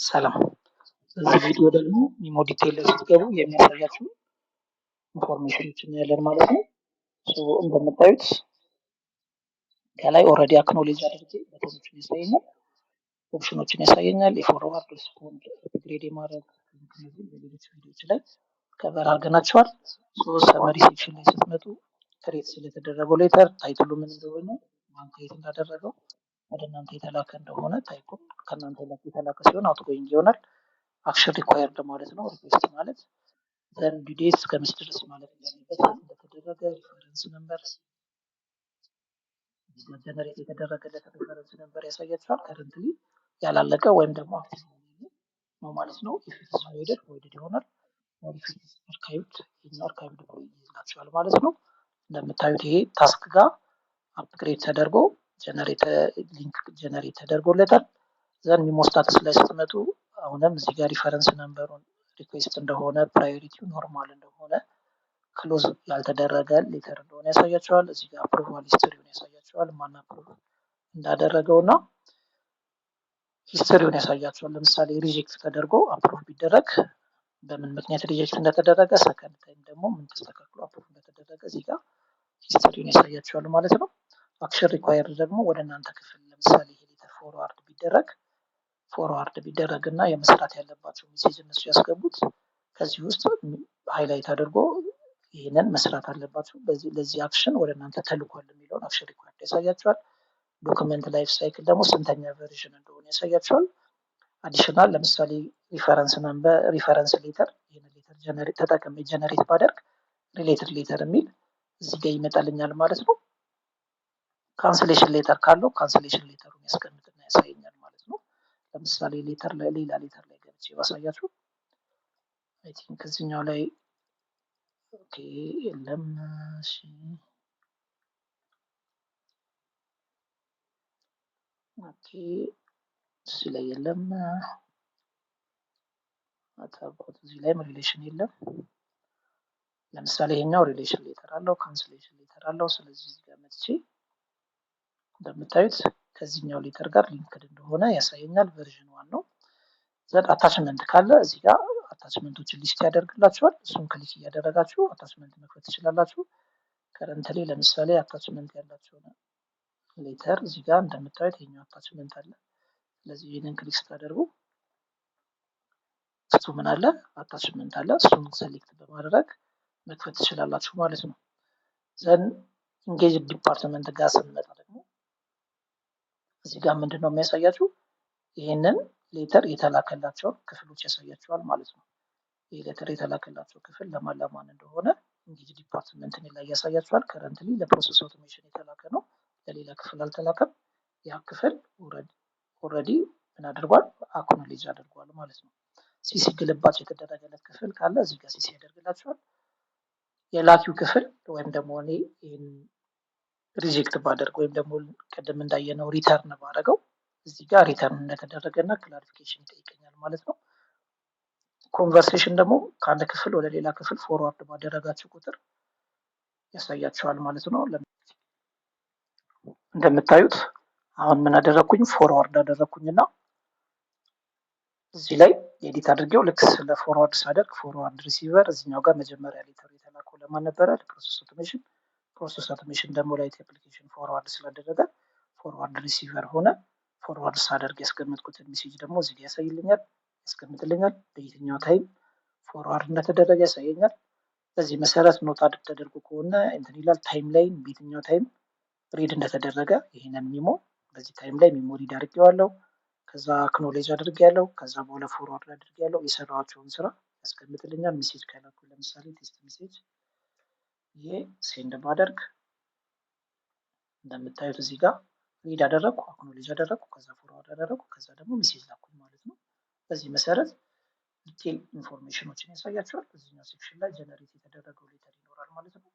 ሰላም፣ በዚህ ቪዲዮ ደግሞ memo detail ላይ ስትገቡ የሚያሳያችሁ information ኦች እናያለን ማለት ነው። እንደምታዩት ከላይ already acknowledge አድርጌ button ኦችን ያሳየኛል፣ option ኦችን ያሳየኛል። የ forward፣ respond፣ upgrade የማድረግ እነዚህ በሌሎች ቪዲዮዎች ላይ cover አድርገናቸዋል። Summary section ላይ ስትመጡ create ስለተደረገው letter title ኡ ምን እንደሆነ፣ ማን create እንዳደረገው፣ ወደ እናንተ የተላከ እንደሆነ፣ type ኡ ከእናንተ የተላከ ሲሆን outgoing ይሆናል። Action required ማለት ነው። Request ማለት then due date እስከ መች ድረስ ማለት እንዳለበት፣ እንደተደረገ፣ reference number፣ generate የተደረገለት reference number ያሳያችኋል። Currently ያላለቀ ወይም ደግሞ active ነው ማለት ነው። If it's voided፣ voided ይሆናል። Or if it's archived፣ ይሄኛው archived ብሎ ይይዝላችኋል ማለት ነው። እንደምታዩት ይሄ task ጋር upgrade ተደርጎ generate link generate ተደርጎለታል። Then memo status ላይ ስትመጡ አሁንም እዚህ ጋር reference number ኡን፣ request እንደሆነ፣ priority ው normal እንደሆነ፣ close ያልተደረገ letter እንደሆነ ያሳያቸዋል። እዚህ ጋር approval history ውን ያሳያቸዋል። ማን approve እንዳደረገው እና history ውን ያሳያቸዋል። ለምሳሌ reject ተደርጎ approve ቢደረግ በምን ምክንያት reject እንደተደረገ፣ second time ደግሞ ምን ተስተካክሎ approve እንደተደረገ እዚህ ጋር history ውን ያሳያቸዋል ማለት ነው። Action required ደግሞ ወደ እናንተ ክፍል ለምሳሌ ይሄ letter forward ቢደረግ እና የመስራት ያለባቸው message እነሱ ያስገቡት ከዚህ ውስጥ highlight አድርጎ ይህንን መስራት አለባቸው፣ በዚህ ለዚህ action ወደ እናንተ ተልኳል የሚለውን action required ያሳያቸዋል። Document life cycle ደግሞ ስንተኛ version እንደሆነ ያሳያቸዋል። Additional ለምሳሌ reference number፣ reference letter፣ ይህንን letter ተጠቅሜ generate ባደርግ related letter የሚል እዚህ ጋር ይመጣልኛል ማለት ነው። Cancellation letter ካለው cancellation letter ኡን ያስቀምጥና ያሳየኛል ማለት ነው። ለምሳሌ letter ላይ ሌላ letter ላይ ገብቼ ባሳያችሁ I think እዚህኛው ላይ okay የለም። እሺ፣ okay፣ እዚህ ላይ የለም። አታባት እዚህ ላይም relation የለም። ለምሳሌ ይሄኛው relation letter አለው፣ cancellation letter አለው። ስለዚህ እዚህ ጋር መጥቼ እንደምታዩት ከዚህኛው letter ጋር linked እንደሆነ ያሳየኛል። Version 1 ነው። Then attachment ካለ እዚህ ጋር attachment ኦችን list ያደርግላችኋል። እሱን click እያደረጋችሁ attachment መክፈት ትችላላችሁ። Currently ለምሳሌ attachment ያላቸውን letter እዚህ ጋር እንደምታዩት ይሄኛው attachment አለ። ስለዚህ ይህንን click ስታደርጉ እሱ ምን አለ? Attachment አለ። እሱን select በማድረግ መክፈት ትችላላችሁ ማለት ነው። Then engaged department ጋር ስንመጣ ደግሞ እዚህ ጋር ምንድን ነው የሚያሳያችሁ? ይህንን letter የተላከላቸውን ክፍሎች ያሳያችኋል ማለት ነው። ይህ letter የተላከላቸው ክፍል ለማን ለማን እንደሆነ engaged department ላይ ያሳያችኋል። Currently ለ process automation የተላከ ነው፣ ለሌላ ክፍል አልተላከም። ያ ክፍል already ምን አድርጓል? Acknowledge አድርጓል ማለት ነው። CC ግልባጭ የተደረገለት ክፍል ካለ እዚህ ጋር CC ያደርግላችኋል። የላኪው ክፍል ወይም ደግሞ እኔ ይህን reject ባደርግ ወይም ደግሞ ቅድም እንዳየነው return ባደረገው እዚህ ጋር return እንደተደረገ እና clarification ይጠይቀኛል ማለት ነው። Conversation ደግሞ ከአንድ ክፍል ወደ ሌላ ክፍል forward ባደረጋችሁ ቁጥር ያሳያችኋል ማለት ነው። እንደምታዩት አሁን ምን አደረግኩኝ? Forward አደረግኩኝና እዚህ ላይ edit አድርጌው ልክ ስለ forward ሳደርግ forward receiver እዚኛው ጋር መጀመሪያ letter ኡ የተላከው ለማን ነበረ? ለ process automation። Process automation ደግሞ ለ IT application forward ስላደረገ forward receiver ሆነ። Forward ሳደርግ ያስቀመጥኩትን message ደግሞ እዚህ ጋር ያሳይልኛል፣ ያስቀምጥልኛል። በየትኛው time forward እንደተደረገ ያሳየኛል። በዚህ መሰረት note add ተደርጎ ከሆነ እንትን ይላል። Timeline በየትኛው time read እንደተደረገ፣ ይህንን memo በዚህ time ላይ memo read አድርጌዋለሁ። ከዛ acknowledge አድርጌያለሁ። ከዛ በኋላ forward አድርጌያለሁ። የሰራኋቸውን ስራ ያስቀምጥልኛል። Message ከላኩ ለምሳሌ test message ይሄ send ባደርግ እንደምታዩት እዚህ ጋር read አደረግኩ፣ acknowledge አደረግኩ፣ ከዛ forward አደረግኩ፣ ከዛ ደግሞ message ላኩኝ ማለት ነው። በዚህ መሰረት detail information ኦችን ያሳያቸዋል። በዚህኛው section ላይ generate የተደረገው letter ይኖራል ማለት ነው።